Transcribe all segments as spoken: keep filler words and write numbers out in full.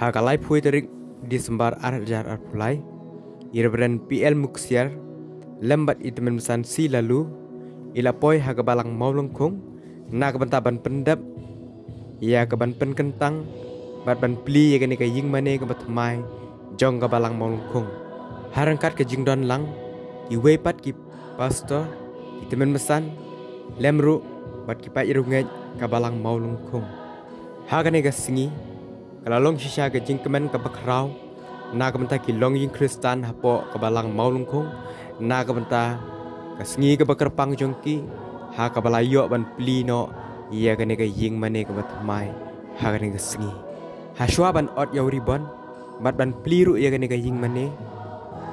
Ha ka laiphew tarik Disembar ar hajar arphew lai, i Reverend P L Muksiar lem bad i Tymmen Basan C Laloo i la poi ha ka Balang Mawlyngkhung na ka bynta ban pyndep ïa ka ban pynkyntang bad ban plie ïa kane ka ïing mane kaba thymmai jong ka Balang Mawlyngkhung. Ha ryngkat ka jingdon lang, kiwei pat ki pastor, ki Tymmen Basan lem ruh bad ki paid riewngeit ka Balang Mawlyngkhung. Ha kane ka sngi ka la long shisha ka jingkmen kaba khraw na ka bynta ki longïing Khristan hapoh ka Balang Mawlyngkhung na ka bynta ka sngi kaba kyrpang jong ki, ha kaba la ïoh ban plie noh ïa kane ka ïing mane kaba thymmai ha kane ka sngi. Ha shuwa ban ot ïa u ribon bad ban plie ruh ïa kane ka ïing mane,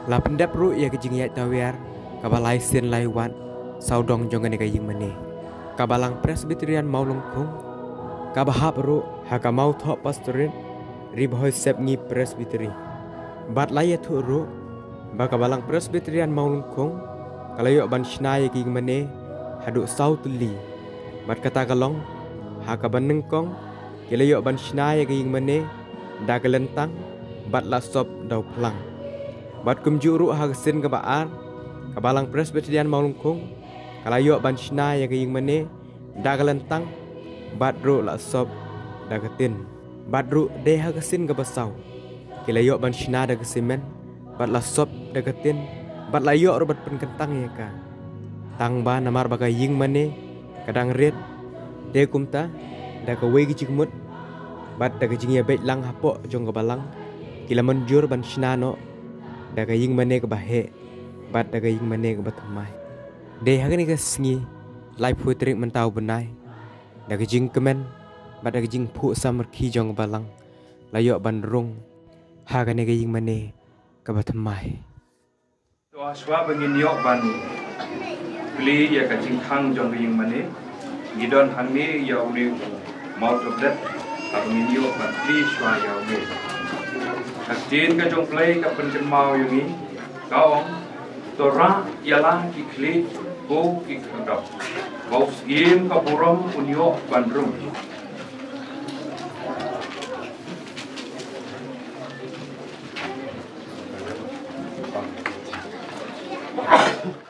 la pyndep ruh ïa ka jingïaid tawiar kaba lai sien lai wat sawdong jong kane ka ïing mane. Ka Balang Presbyterian Mawlyngkhung kaba hap ruh ha ka Mawthoh Pastorate, Ri Bhoi Sepngi Presbytery. Bad la ïathuh ruh ba ka Balang Presbyterian Mawlyngkhung ka la ïoh ban shna ïa ka ïing mane haduh saw tylli. Bad kata ka long ha kaba nyngkong ki la ïoh ban shna ïa ka ïing mane da ka lyntang bad la sop da u phlang. Bad kumjuh ruh ha ka sien kaba ar, ka Balang Presbyterian Mawlyngkhung ka la ïoh ban shna ïa ka ïing mane da ka lyntang bad ruh la sop da ka tin. Bad ruh dei ha ka sien kaba saw ki la ïoh ban shna da ka simen bad la sop da ka tin bad la ïoh ruh ban pynkyntang ïa ka. Tang ba namar ba ka ïing mane ka dang rit, te kumta da kawei ka jingmut bad da ka jingïabeit lang hapoh jong ka balang, ki la mynjur ban shna noh da ka ïing mane kaba heh bad da ka ïing mane kaba thymmai. Dei ha kane ka sngi laiphew tarik mynta u bnai, da ka jingkmen bad da ka jingphuh samrkhie jong ka balang, la ïoh ban rung ha kane ka ïing mane kaba thymmai. To, shuwa ba ngin ïoh ban plie ïa ka jingkhang jong ka ïing mane, ngi don hangne ïa une u maw tablet, haba ngin ïoh ban plie shuwa ïa une. Ka ktien ka jong U Blei ka pynkynmaw ïa ngi, ka ong, to rah ïa la ki khlieh ko ki khyrdop, ba u syiem ka burom un ïoh ban rung.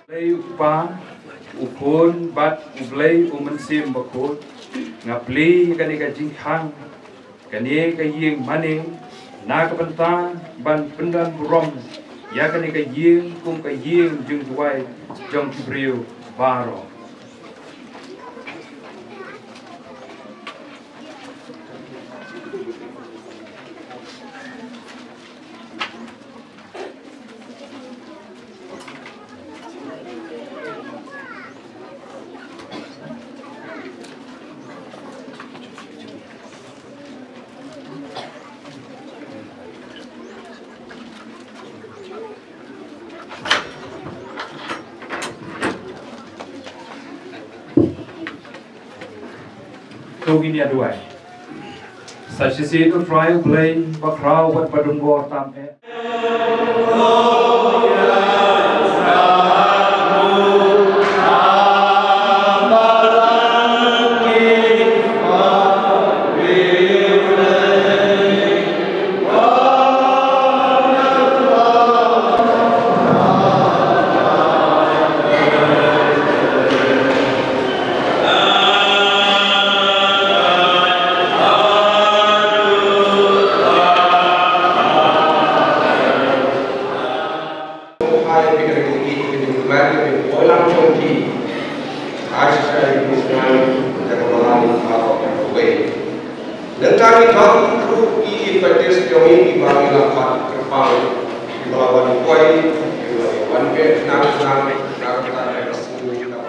Blei u Kpa, u Khun bad U Blei u Mynsiem Bakhuid, nga plie kane ka jingkhang, kane ka ïing mane, na ka bynta ban pyndon burom ïa kane ka ïing kum ka ïing jingduwai jong ki briew baroh. To ngin ïa duwai. Sa shisien, ko Trai U Blei bakhraw bad badonbor tam eh. Nangta ngi don ruh ki impetus jong ngi kiba ngi la pat kyrpang, kiba la wan poi, kiba la wan peit khnang khnang na ka bynta ka sngi kaba.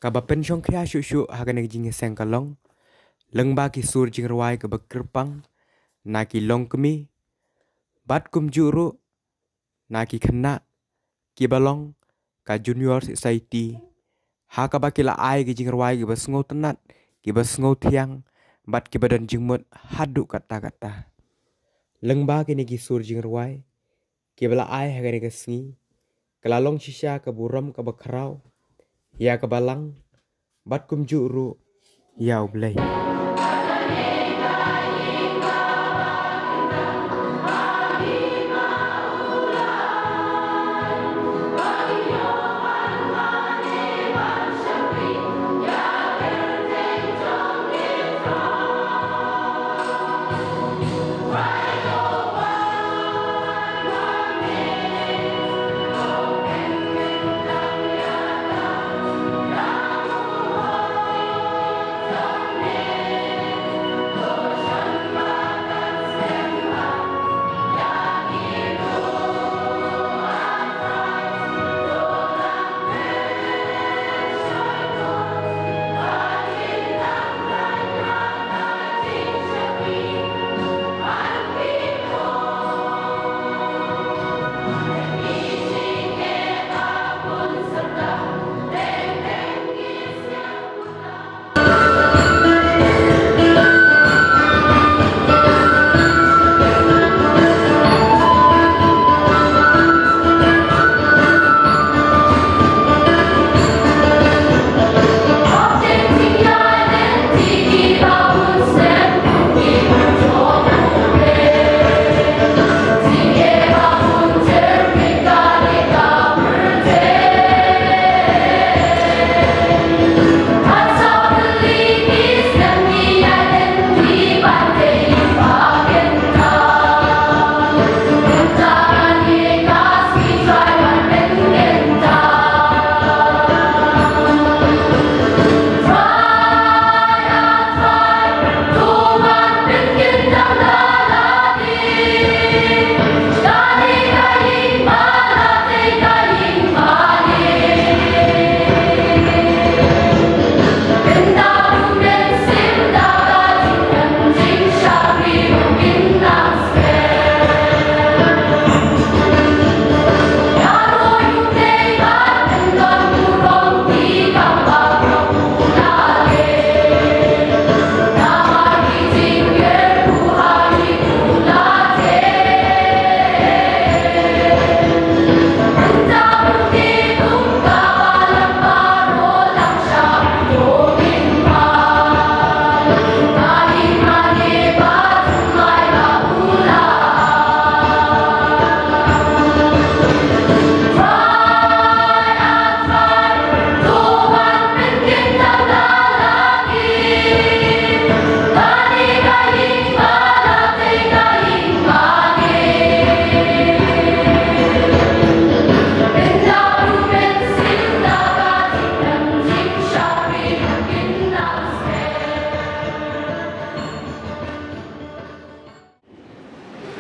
Kaba pynshongkhia shuh shuh ha kane ka jingïaseng ka long lyngba ki sur jingrwai kaba kyrpang na ki longkmie, bad kumjuh ruh na ki khynnah kiba long ka Junior Society, ha kaba ki la ai ki jingrwai kiba sngewtynnat, kiba sngewthiang, bad kiba don jingmut haduh katta katta. Lyngba kine ki sur jingrwai kiba la ai ha kane ka sngi, ka la long shisha ka burom kaba khraw ïa ka Balang, bad kumjuh ruh ïa U Blei.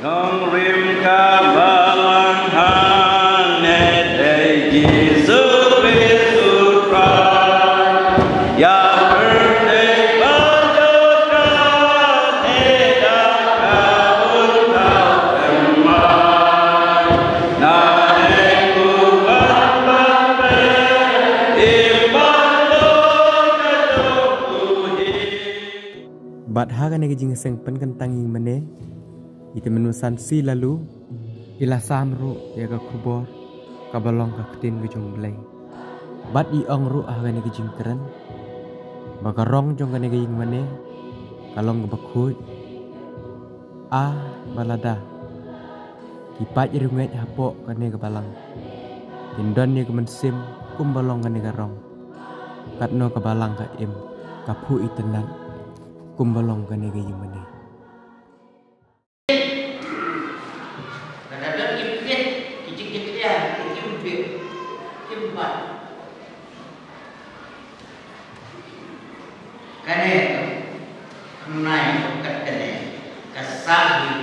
Nongrim ka Balang hangne dei Jisu Khrist U Trai. Ïa pyrthei baroh ka heh da ka bun thaw thymmai. Nangne u wan ban peit im ban long katkum u hi. Bad ha kane ka jingïaseng pynkyntang ïingmane, i Tymmen Basan Sir Laloo i la sam ruh ïa ka khubor kaba long ka ktien ka jong U Blei. Bad i ong ruh ha kane ka jingkren ba ka rong jong kane ka ïingmane ka long kaba khuid. Ah, ba lada ki paid riewngeit hapoh kane ka balang kin don ïa ka mynsiem kumba long kane ka rong, katno ka balang ka im, ka phuh itynnad kumba long kane ka ïingmane. Kane ka pyrnai kat kane ka sah hi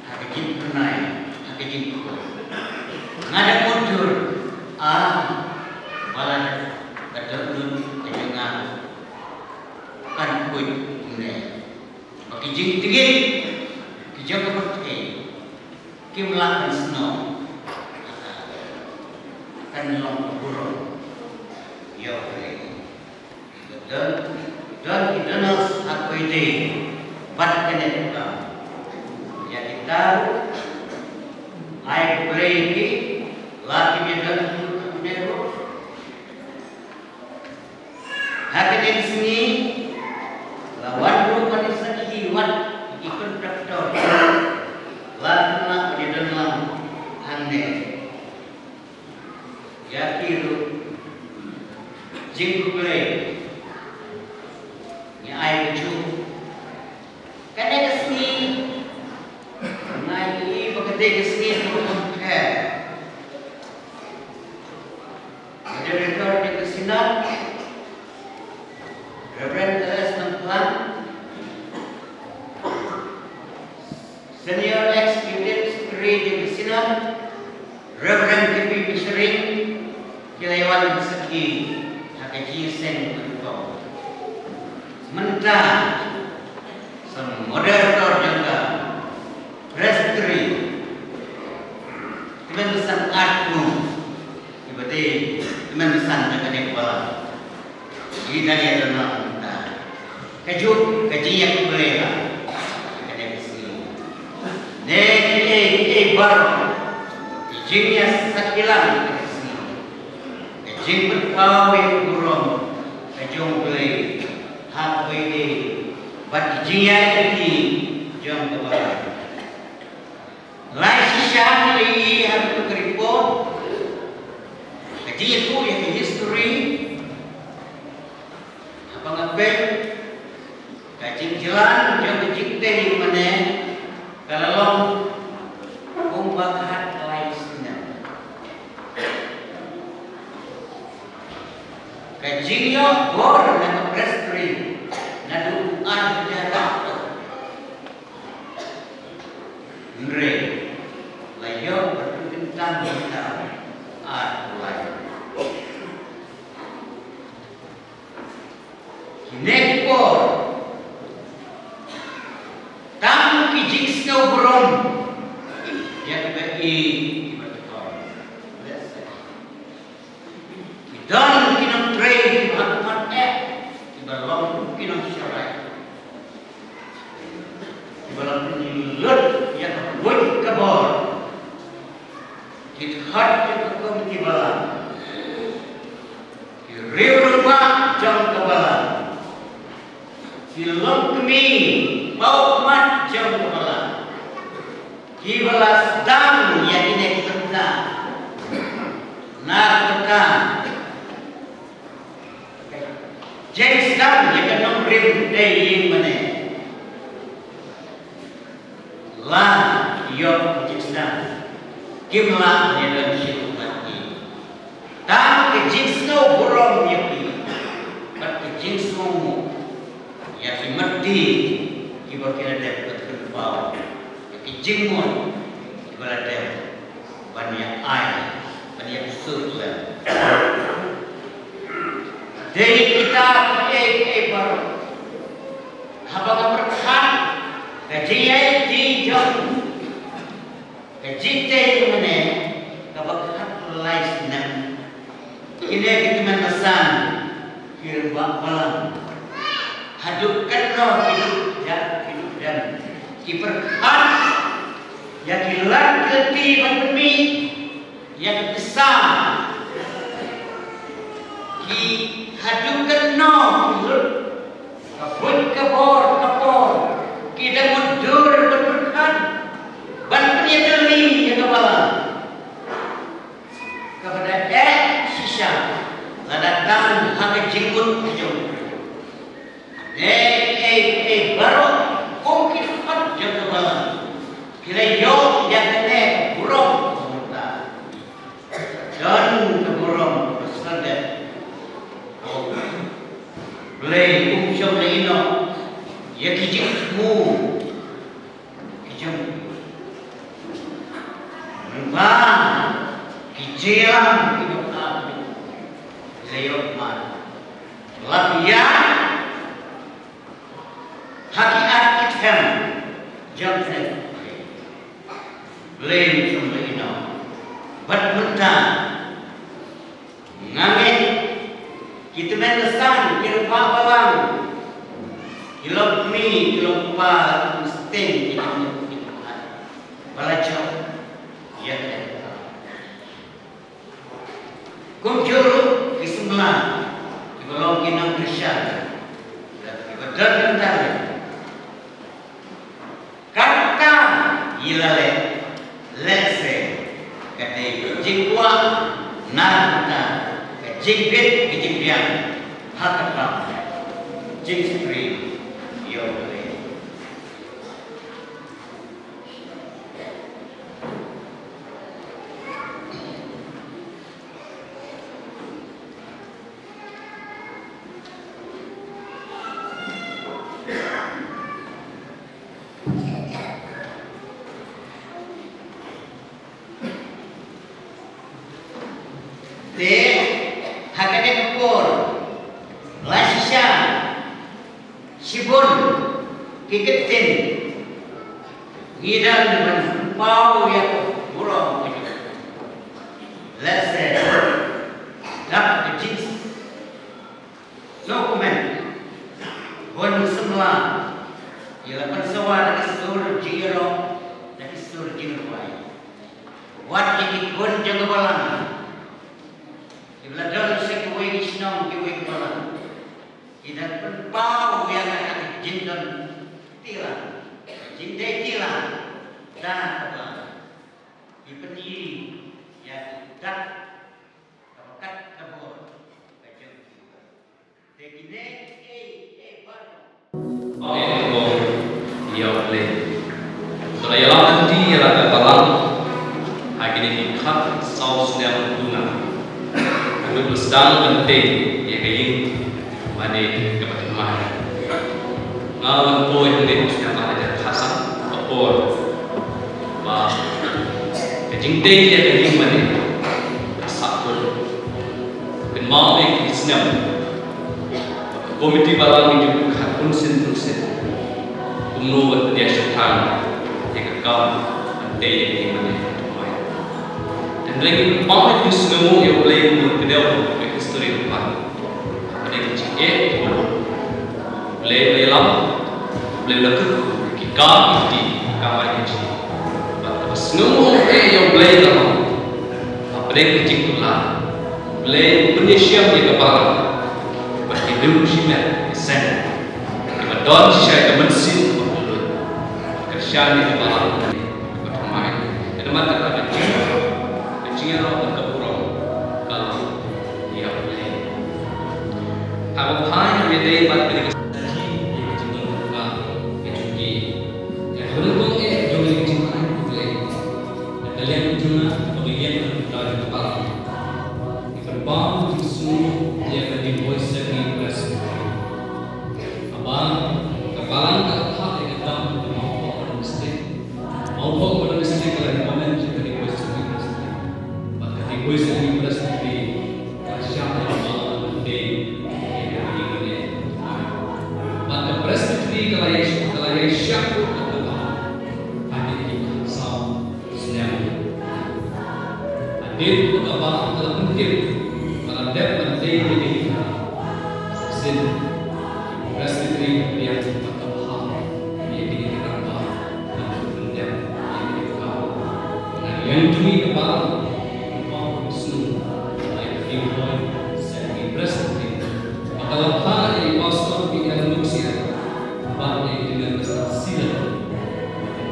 ha ka jingpyrnai ha ka jingkhuid. Nga da mutdur a balat ka dohnud ka jong nga kan khuid ne. Ba ki jingtngit ki jong ka pyrthei kim lah ban snoh. Kan long burom ïa U Blei. Don, don ki donors ha kawei de bad kane ka kam. Ïa kita ruh ai U Blei ki la ki ïa don ha kane ruh. Ha kane ka sngi la wan ruh ban ïasakhi wat ki contractor. La kynmaw ban ïadon lang hangne. Ïa ki ruh jingkhublei ngi ai kajuh. Kane ka sngi nga ïohi ba ka dei ka sngi kaba kham pher. Moderator jong ka Synod, Reverend L S Nongklang, Senior Executive Secretary jong ka Synod, Reverend K P Mishring, ki la ïa wan sakhi ha ka jingïaseng kaba nyngkong. Mynta sa moderator jong ka Presbytery, Tymmen Basan Art Room, kiba dei tymmen basan jong kane ka balang. Ngi dang ïa don lang mynta. Kajuh ka jingïakhublei ha kane ka sngi. Ne kiei kiei baroh ki jingïasakhi lang ha kane ka sngi. Ka jingpynpaw ïa ka burom ka jong U Blei ha kawei de bad ki jingïaid lynti jong ka balang. Lai shisha ngi la ïohi ha katu ka report ka jingïathuh ïa ka history. Haba nga peit ka jingjlan jong ka jingtei mane ka la long kumba khatlai snem. Ka jingïoh bor na ka Presbytery naduh ar hajar. Hynrei la ïoh ban pynkyntang mynta ar lai. Kine ki por tang ki jingsngew burom ïa kiba ïeit kiba tyrkhong. Ki don ki nongtrei kiba hap ban eh kiba long ki nongsharai. Kiba la pynlut ïa ka buit ka bor. Ki khot ki hukum ki balang. Ki riew rangbah jong ka balang. Ki longkmie paw khmat jong ka balang. Kiba la sdang ïa kine ki bynta na ka bynta jingstad ïa ka nongrim dei ïing mane. La ïoh ka jingstad kim lah ban ïadon shuh bad ki. Tang ka jingsngew burom ïa ki bad ka jingsngew ïa ki myrti kiba ki la dep ban pynpaw ïa ki jingmut kiba la dep ban ïa ai ban ïa pynsuh lem. Dei kita kiei kiei baroh haba nga pyrkhat ka jingïaid lynti jong ka jingtei mane kaba khatlai snem. Kine ki tymmen basan ki rangbah balang haduh katno ki duh jat ki duh dem ki pyrkhat ïa ki lad ki lynti ban pynmih ïa ka pisa. Ki haduh katno ki lut ka buit ka bor ka por ki dang mutdur ban pyrkhat ban pynïadei ïa ka balang. Kaba da eh shisha lada tang ha ka jingmut ka jong u briew. Dei kiei kiei baroh kum ki khot jong ka balang ki la ïoh ïa kane ka burom ka bynta. Don ka burom ka Jingïalam ïa u Blei, ïa u Blei. Lap ïa ha ki at ki them jong U Blei. Blei jong u Blei ïa u. Bad mynta nga ngeit ki tymmen basan, ki rangbah balang, ki long kmie, ki long kpa, ki long steng, ki long kmie, ba la jop ïa ka. Kumjuh ruh ki samla kiba long ki nongkyrshan, kiba don nongdalai. Kata ïa la leh, lehse ka dei ka jingkwah na ka bynta ka jingbit ka jingbiang ha ka kam jingshakri ïa U Blei. Te ha kane ka por la shisha shibun ki ktien ngi dang ban paw ïa ka burom ka jong. Lehse dap ka jing sngewkmen bun samla ïa la pynsawa da ki sur jingïaroh, da ki sur jingrwai. Wat ïa ki khun jong ka balang kiba la don sha kiwei ki shnong kiwei ki balang, ki dang pynpaw ïa ka, ka jingdon tilang, jingdei tilang da ka balang. Ki pyni ïa ki dak kaba kat ka bor ka jong ki. Te kine kiei kiei baroh. Ong ïa U Blei. To la ïalam lynti ïa la ka balang ha kine ki khatsaw snem duna. Ka mut ba sdang ban tei ïa ka ïing mane kaba thymmai. Nga wan poi hangne u snem ar hajar khatsan, ka por ba ka jingtei ïa ka ïing mane ka sah kut. Kynmaw ïa ki snem, ka komiti balang ka ju khat bun sien bun sien kumno ban pynïaid shaphrang ïa ka kam ban tei ïa ka ïing mane. Hynrei ngi pynpaw ïa ka jingsngewnguh ïa U Blei kumno ka dei ka history ka pan. Ka dei ka jingeh, U Blei u la ïalam, U Blei u la kyrkhu, ki kam ki kti, ki kam ai ki jingeh. Bad kaba sngewbha eh ïa U Blei ka long, hapdeng ka jingkular, U Blei u pynïashem ïa ka balang bad ki riewshimet ki seng kiba don shisha ka mynsiem ba kylluid, kyrshan ïa ka balang. Bad kumne, ka dei namar kata ka jing, ka jingïaroh bad ka burom ka long ïa U Blei. Haba phai ïa U Blei bad ka dei ka jingdon ka jong ki. Ka dei ka jingdon ka jong ki. Ka dei ka jingdon ka jong U Blei. Ka dei ka jingdon ka jong U Blei. Ka dei ka jingdon ka jong U Blei. Ka dei ka jingdon ka jong U Blei. Haba ka balang ka la phah ïa ka kam ba mawphah domestic. Mawphah domestic ka la recommend ïa ka Request Committee. Bad ka Request Committee ka la shah ïa ka balang ban tei ïa ka Request. Bad ka Presbytery ka la ïa, ka la ïa shah ruh ïa ka balang. Hadien ki khatsaw snem. Hadien ba ka balang ka la pyntip ba la dep ban tei ïa kine ki khatsaw snem. Presbytery ka pdiang bad ka phah ïa kine ki rangbah ban pyndep ïa kine ki khatsaw. Nga ïeng jong ngi ka balang, ka balang ka sngew ïa ka Request Committee. Ba ka la phah ïa i Pastor P L Luksian bad ïa i Deacon Mister Sila.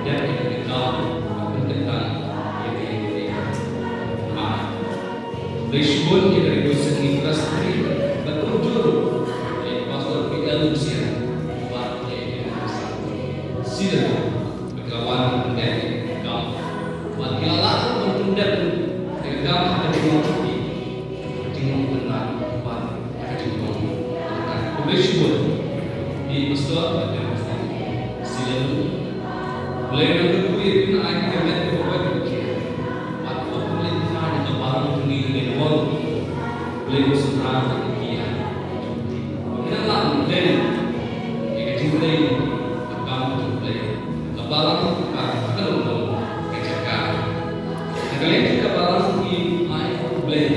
Dep ïa ka kam ban pynkyntang ïa ka ïing ka sem. Amen. Khublei shibun ïa ka Request Committee bad kumjuh ruh ïa i Pastor P L Luksian bad ïa i Deacon Mister Sila. Ba ki la wan ban pyndep ïa ka kam. Bad ki la lah ruh ban pyndep ïa ka kam ha ka jinglong jong ki. Ka jinglong pyndep bad ka jinglong pyndep. Khublei shibun ïa i Pastor bad ïa i Pastor Sila. Khublei na ka Trai, phin ai ka met ka bor ïa ki. Bad khublei na ka balang. Blei u Synran ka ïa. Ngi nang lah ban len ïa ka jingblei ka kam jong U Blei. Ka balang ka ka long long ka jaka. Na ka liang ka balang ki ai U Blei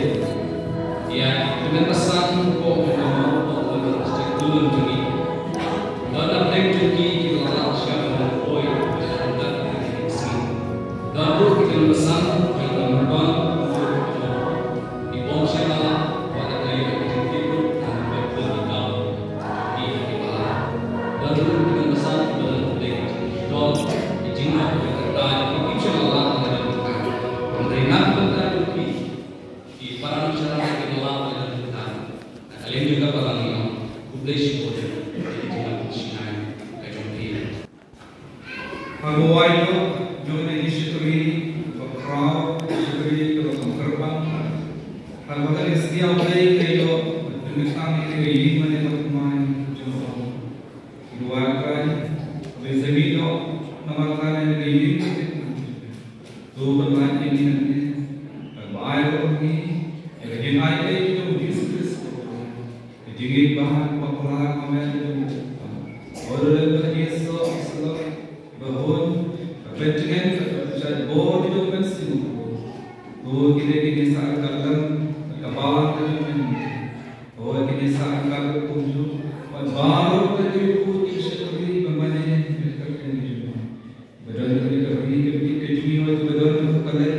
ïa ka Mynsiem ko ka mawbah ko ka stek tulun jong ngi. Don na pdeng jong ki ki la lah sha ka poi ka jaka ka jingïaseng. Don ruh ki Mynsiem ka la mawbah ko ka mawbah. Ki bym shym la lah, wat la ka ïoh ka jingtip ruh, ngan pynbeit ki kam jong ki ha ki balang. Don ruh ki Mynsiem ki ba don hapdeng jong ki dong, ki jingmut ki kyrdan, ki bym shym la lah na ka dohnud. Hynrei na ka bynta jong ki, ki para nongshakri ki ba lah na ka dohnud. Na ka liang jong ka balang ngi ong, khublei shibun ïa ka jingmut shisnei ka jong phi. Haba wai ïoh jong kane ka shakri kaba khraw, ka shakri kaba kyrpang, haba ka Eklisia U Blei ka ïoh ban pynkyntang ïa ka ïing mane ka thymmai jong U Blei. Ngi wai Trai, ba sa mih noh namar kane ka ïing ka thymmai. To pynlait ïa ngi nangne, bad ba ai ruh ngi ïa ka jingaiei jong U Jisu Khrist. Ka jingïeit ba ha ka bakla ka met jong U Blei. Ba u la leh ba ka jingïasoh, ka syllok, ba hun, ka pynjngai, ka pynjngai bor jong U Mynsiem. To kine kine sa ka lem, ka balang ka jong U Mynsiem. To kine sa ka kumjuh, bad baroh ka jingïasoh, ka shakri, ba mane, ka kyrteng jong U Blei. Ba don ka jingïasoh, ka jingïasoh, ka jingïasoh, ba don ka lem,